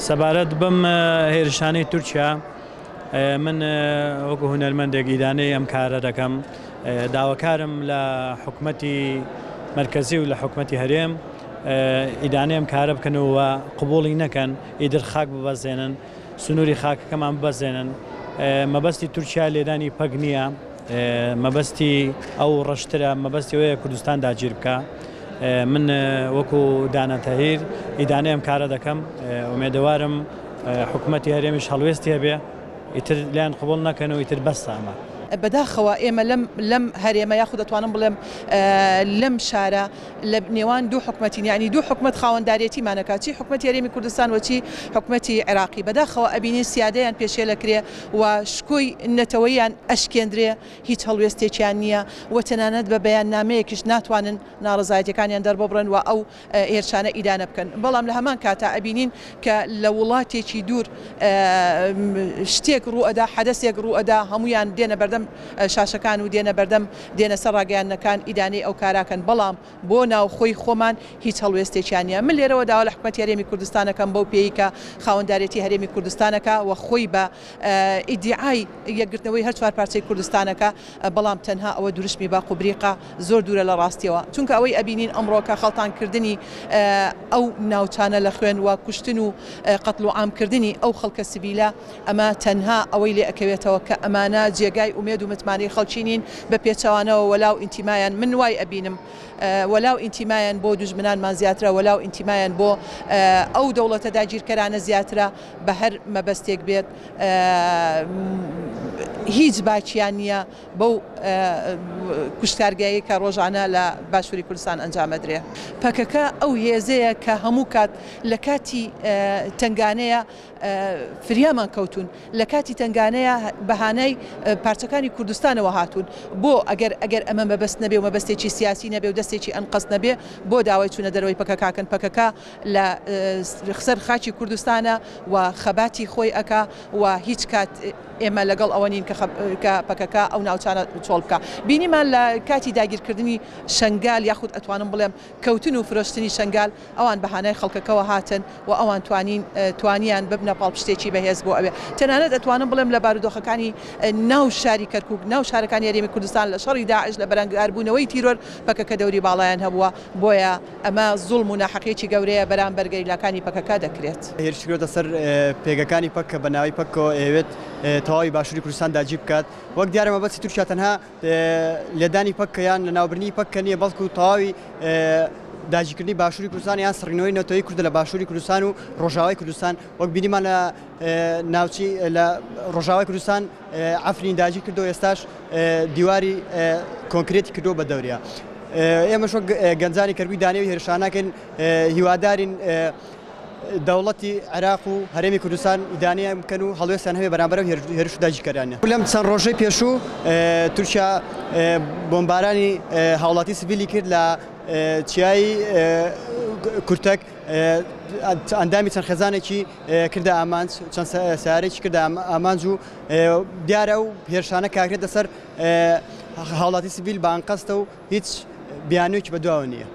سەبارەت بەم هێرشانەی تورکیا من وەکو هونەرمەندێک ئیدانەی ئەم کارە دەکەم داواکارم لە حکومەتی مەرکەزی و لە حکومەتی هەرێم ئیدانەی ئەم کارە بکەن و قبوڵی نەکەن ئیدر خاک ببەزێنن سنووری خاکەکەمان ببەزێنن مەبەستی تورکیا لێدانی پەک نییە مەبەستی ئەو ڕەشترە مەبەستی ئەوەیە کوردستان داگیر بکە من وەکو دانا تەهیر ئیدانەی ئەم کارە دەکەم ئومێدەوارم حکومەتی هەرێمیش هەڵوێستی هەبێ ئیتر لێیان قبوڵ نەکەن و ئیتر بەسە ئەمە. بەداخەوە ئێمە لەم لەم هەرێمە یاخود دەتوانم بڵێم لەم شارە لە نێوان دوو حکومەتین یانی دوو حکومەت خاوەندارێتیمان ئەکات چی حکومەتی هەرێمی کوردستان و چی حکومەتی عێراقی بەداخەوە ئەبینین سیادەیان پێشێل ئەکرێ و شکۆی نەتەوەییان ئەشکێندرێ هیچ هەڵوێستێکیان نییە و تەنانەت بە بەیاننامەیەکیش ناتوانن ناڕەزایەتیەکانیان دەرببڕن و ئەو هێرشانە ئیدانە بکەن بەڵام لە هەمان کاتا ئەبینین کە لە وڵاتێکی دوور شتێک ڕووئەدا حەدەسێک ڕووئەدا هەموویان دێنە بەردەم شاشەکان و دێنە بەردەم دێنە سەر ڕاگەیاندنەکان ئیدانەی ئەو کاراکەن بەڵام بۆ ناوخۆی خۆمان هیچ هەڵوێستێکیان نییە من لێرەوە داوا لە حکومەتی هەرێمی کوردستان ئەکەم بەو پێیەی کە خاوەندارێتی هەرێمی کوردستان ئەکا و خۆی بە ئیدیعای یەکگرتنەوەی هەر چوار پارچەی کوردستان ئەکا بەڵام تەنها ئەوە دروشمی باق و بریقە زۆر دوورە لە ڕاستیەوە چونکە ئەوەی ئەبینین ئەمڕۆکە خەڵتان کردنی ئەو ناوچانە لە خوێن و کوشتن و قەتڵ و عام کردنی ئەو خەڵکە سڤیلە ئەمە تەنها ئەوەی لێ ئەکەوێتەوە کە ئەمانە جێگای ئومێد و متمانەی خەڵکی نین بە پێچەوانەوە وەلا و ئینتیمایان من وای ئەبینم وەلا و ئینتیمایان بۆ دوژمنانمان زیاترە وەلا و ئینتیمایان بۆ ئەو دەوڵەتە داگیرکەرانە زیاترە بە هەر مەبەستێک بێت هیچ باکیان نییە بەو کوشتارگەیەی کە ڕۆژانە لە باشووری کوردستان ئەنجام ئەدرێ. پەکەکە ئەو هێزەیە کە هەموو کات لە کاتی تەنگانەیە فریامان کەوتوون، لە کاتی تەنگانەیە بە هانای پارچەکانی کوردستانەوە هاتوون. بۆ ئەگەر ئەگەر ئەمە مەبەست نەبێ و مەبەستێکی سیاسی نەبێ و دەستێکی ئەنقەست نەبێ بۆ داوای چوونە دەرەوەی پەکەکە کەن؟ پەکەکە لە سەر خاکی کوردستانە و خەباتی خۆی ئەکا و هیچ کات ئێمە لەگەڵ ئەوە نین کە پەکەکە ئەو ناوچانە چۆڵ بکا. بینیمان لە کاتی داگیرکردنی شەنگال یاخود ئەتوانم بڵێم کەوتن و فرۆشتنی شەنگال ئەوان بە هانای خەڵکەکەوە هاتن و ئەوان توانین توانیان ببنە پاڵپشتێکی بەهێز بۆ ئەوێ. تەنانەت ئەتوانم بڵێم لە بارودۆخەکانی ناو شاری کەرکوک، ناو شارەکانی هەرێمی کوردستان لە شەڕی داعش، لە بەرەنگاربوونەوەی تیرۆر پەکەکە دەوری باڵایان هەبووە. بۆیە ئەمە زوڵم و ناحەقیەکی گەورەیە بەرامبەر گەریلاکانی پەکەکە دەکرێت. هێرش کردۆتە سەر پێگەکانی پەک کە بە ناوی پەکەوە ئەیەوێت تەواوی باشوری کوردستان داگیر بکات. وەک دیارە مەبەستی تورکیا تەنها لێدانی پەککە یان لەناوبردنی پەککە نییە بەڵکو تەواوی داگیرکردنی باشوری کوردستان یان سڕینەوەی نەتەوەی کوردە لە باشوری کوردستان و ڕۆژاوای کوردستان وەک بینیمان لە ناوچی لە ڕۆژاوای کوردستان عەفرین داگیر کردو ئێستاش دیواری کۆنکرێتی کردو بە دەوریا ئێمەش وەک گەنجانی کەرکوک دانەوی هێرشانەکەین هیوادارین دەوڵەتی عێراق و هەرێمی کوردستان ئیدانەیان بکەن و هەڵوێستیان هەبێ بەرامبەر ئەو هێرش و داگیرکەرانە. لەم چەند ڕۆژەی پێشوو تورکیا بۆمبارانی هاوڵاتی سڤیلی کرد لە چیای کورتەک ئەندامی چەند خێزانێکی کردە ئامانج چەند سیارێکی کردە ئامانج و دیارە ئەو هێرشانە کاکرێتە سەر هاوڵاتی سڤیل بە ئەنقەستە و هیچ بیانوویەکی بەدواوە نییە.